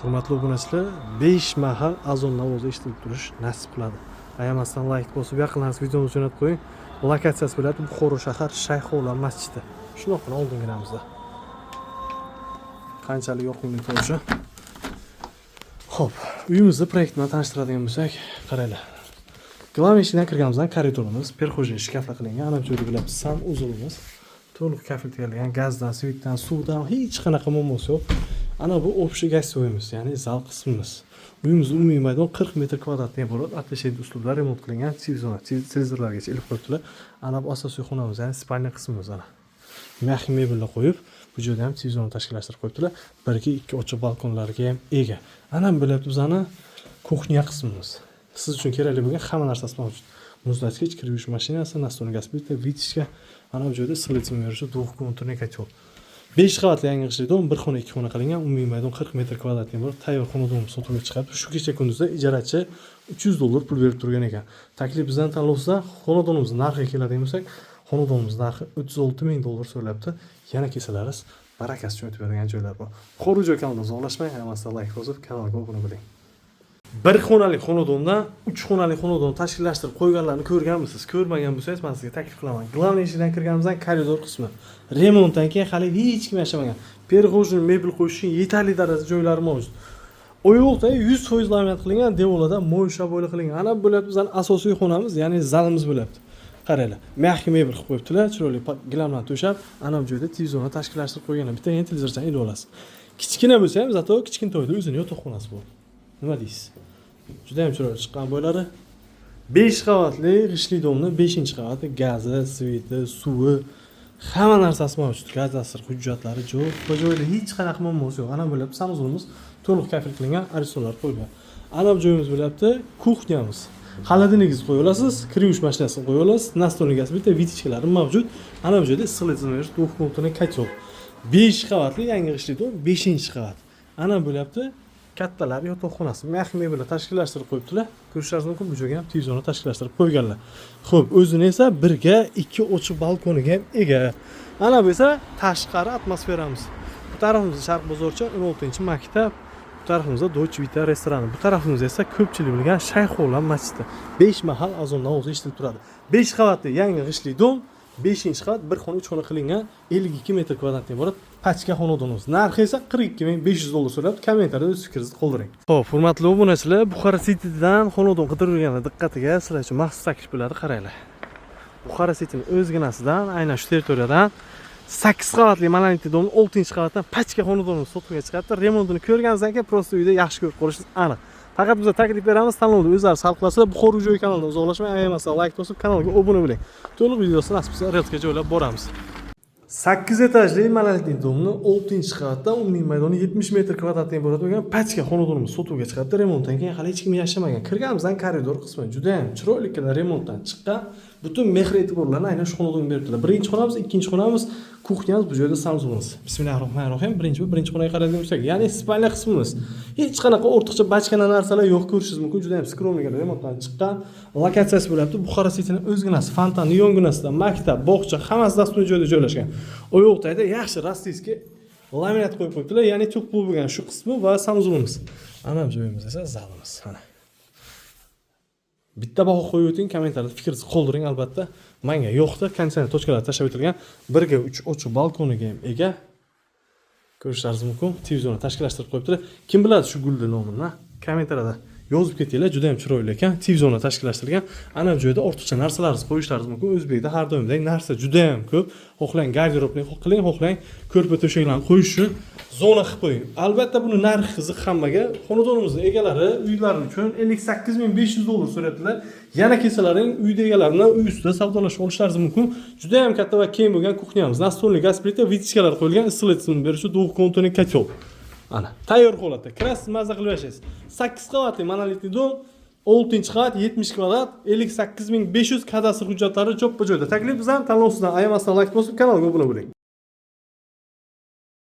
Hurmatli obunachilar, 5 mahal azon ovozi eshitilib turish nasib qiladi. Ayamasdan layk bosib, yaqinlaringiz videomizni jo'natib qo'ying. Lokatsiyasi bo'ladi Buxoro shahar, Shayxontohur masjidi. Shundoqqina oldinginamizda. Qanchalik yoqimli tovushi. Xo'p, uyimizni proyekt bilan tanishtiradigan bo'lsak, qaranglar. Главный eshigidan kirganimizdan koridorimiz, прихожий shkaflar qilingan. Ana bu joyda bo'lyapti санузел imiz. To'liq kafel terilgan, gazdan, свет dan, suvdan hech qanaqa muammosi yo'q. Ana bu общий гостевой imiz, ya'ni zal qismimiz. Uyimiz umumiy maydon 40 metr kvadratdan iborat. Отношение uslubda remont qilingan, televizor, televizorlargacha ilib qo'yibdilar. Ana bu asosiy xonamiz, ya'ni спальня qismimiz ana. Мягкий mebellar qo'yib, bu joyda ham televizorni tashkillashtirib qo'yibdilar. Birga ikki ochiq balkonlarga ham ega. Ana bu bo'lyapti bizani кухня qismimiz. Siz uchun kerakli bo'lgan hamma narsasi mavjud. Muzlatgich, kir yuvish mashinasi, настольный gaz plita, вытяжка, ana bu joyda issiqlik beruvchi двухконтурный котел. 5 qavatli yangi g'ishtli dom, bir xona, ikki xona qilingan, umumiy maydon 40 metr kvadratga iborat. Tayyor xonadon sotuvga chiqadi. Shu kecha kunduzda ijarachi 300 dollar pul berib turgan ekan. Taklif bizdan tanlovsizda. Xonadonimiz narxiga keladigan bo'lsak, xonadonimiz narxi 36 ming dollar so'ralabdi. Yana kelsalaringiz, barakasi uchun o'tib beradigan joylar bor. Xoruj kanalidan uzoqlashmang, hammasidan layk bosib, kanalga obuna bo'ling. Bir xonali xonadondan uch xonali xonadon tashkillashtirib qo'yganlarni ko'rganmisiz? Ko'rmagan bo'lsangiz, man sizga taklif qilaman. Главный eshigidan kirganimizdan koridor qismi. Remontdan keyin hali hech kim yashamagan. Прихожий mebel qo'yish uchun yetarli darajada joylari mavjud. U yoqda 100% laminat qilingan, devorlarda mo'ysha bo'yli qilingan. Ana bu bo'lyapti bizning asosiy xonamiz, ya'ni zalimiz bo'lyapti. Qaranglar, мягкий mebel qilib qo'yibdilar, chiroyli gilamlarni to'shab, ana bu joyda televizorni tashkillashtirib qo'yganlar. Bitta ham televizorchani ilib olasiz. Kichkina bo'lsa ham, зато kichkintoyda o'zini yotoqxonasi bor. Nima deysiz? Juda ham chiroyli chiqqan bo'ylari. 5 qavatli g'ishtli domni 5-qavati, gazi, свет i, suvi, hamma narsasi mavjud. Kadastr hujjatlari jo'p joyida, hech qanaqa muammosi yo'q. Ana bo'lyapti санузел imiz, to'liq kafel qilingan, aristonlar qo'yilgan. Ana bu joyimiz bo'lyapti кухня miz. Холодильник ingizni qo'ya olasiz, kir yuvish mashinasini qo'ya olasiz, настольный gaz bitta, вытяжка lari mavjud. Ana bu joyda issiqlik tizimi berish двухконтурный котел. 5 qavatli yangi g'ishtli dom, 5-qavat. Ana bo'lyapti kattalar yotoqxonasi. Мягкий mebellar tashkillashtirib qo'yibdilar. Ko'rishlaringiz mumkin, bu joyga ham televizorni tashkillashtirib qo'yganlar. Xo'p, o'zini esa birga ikki ochiq balkoniga ham ega. Ana bu esa tashqari atmosferamiz. Bu tarafimizda Sharq bozorcha, 16-maktab, bu tarafimizda Dolce Vita restorani, bu tarafimizda esa ko'pchilik bilgan Shayxontohur masjidi. 5 mahal azon ovozi eshitilib turadi. 5 qavatli yangi g'ishtli dom, 5-qavat, bir xona, uch xona qilingan, 52 metr kvadratdan iborat pachka xonadonimiz. Narxi esa 42 500 dollar so'rayapti. Kommentariyada o'z fikringizni qoldiring. Xo'p, hurmatli obunachilar, Buxoro Citydan xonadon qidirib yurganlar diqqatiga sizlar uchun maxsus taklif bo'ladi, qaranglar. Buxoro Cityning o'zginasidan, aynan shu territoriyadan 8 qavatli monolitli domni 6-qavatdan pachka xonadonimiz sotuvga chiqyapti. Remontini ko'rganingizdan keyin просто uyda yaxshi ko'rib qolishingiz aniq. Faqat biz taklif beramiz, tanlovda o'zlari hal qilasizlar. Buxoro joy kanalidan uzoqlashmang, ayamasdan layk bosib, kanalga obuna bo'ling. To'liq videosini nasib qilsa Reelsga joylab boramiz. 8 etajli monolitli domni 6-qavatda umumiy maydoni 70 metr kvadratdan iborat bo'lgan pachka xonadonimiz sotuvga chiqyapti. Remontdan keyin hali hech kim yashamagan. Kirganimizdan koridor qismi juda ham chiroyli remontdan chiqqan. Butun mehr e'tiborlarni aynan shu xonadonga beribdilar. Birinchi xonamiz, ikkinchi xonamiz, кухня miz, bu joyda санузел imiz. Bismillahirrohmanirrohim. Birinchi xonaga qaraydigan bo'lsak, ya'ni спальня qismimiz. Hech qanaqa ortiqcha bachkana narsalar yo'q, ko'rishingiz mumkin. Juda ham скромный remontdan chiqqan. Lokatsiyasi bo'lyapti Buxoro Cityning o'zginasi, fontanni yonginasida, maktab, bog'cha, hammasi доступный joyda joylashgan. U yoqda yaxshi российский laminat qo'yib qo'yibdilar, ya'ni to'q bo'lgan shu qismi va санузел imiz. Ana bu joyimiz esa zalimiz. Mana. Bitta baho qo'yib o'ting, kommentariyada fikringizni qoldiring albatta. Menga yoqdi, konditsioner точка lari tashlab o'tilgan. Birga uch ochiq balkoniga ham ega. Ko'rishlaringiz mumkin. Televizorni tashkillashtirib qo'yibdilar. Kim biladi shu gulni nomini? Kommentariyada yozib ketinglar, juda ham chiroyli ekan. Televizorni tashkillashtirilgan. Ana bu joyda ortiqcha narsalarni qo'yishlaringiz mumkin. O'zbekda har doimgidek narsa juda ham ko'p. Xohlang garderobni qiling, xohlang ko'rpa to'shaklarni qo'yish uchun zona qilib qo'ying. Albatta buni narxi qiziq hammaga. Xonadonimizni egalari uylari uchun 58 500 dollar so'rayaptilar. Yana kelsalaring, uyda egalari bilan uy ustida savdolashib olishlaringiz mumkin. Juda ham katta va keng bo'lgan кухня miz. Настольный gaz plita, вытяжка lar qo'yilgan, issiqlik tizimini beruvchi двухконтурный котел. Ana, tayyor holatda. Kirasiz, maza qilib yashaysiz. 8 qavatli monolitli dom, 6-qavat, 70 kvadrat, 58 500, kadastr hujjatlari jo'ppa joyda. Taklif bizdan, tanlovsizdan ayamasdan layk bosib, kanalga obuna bo'ling.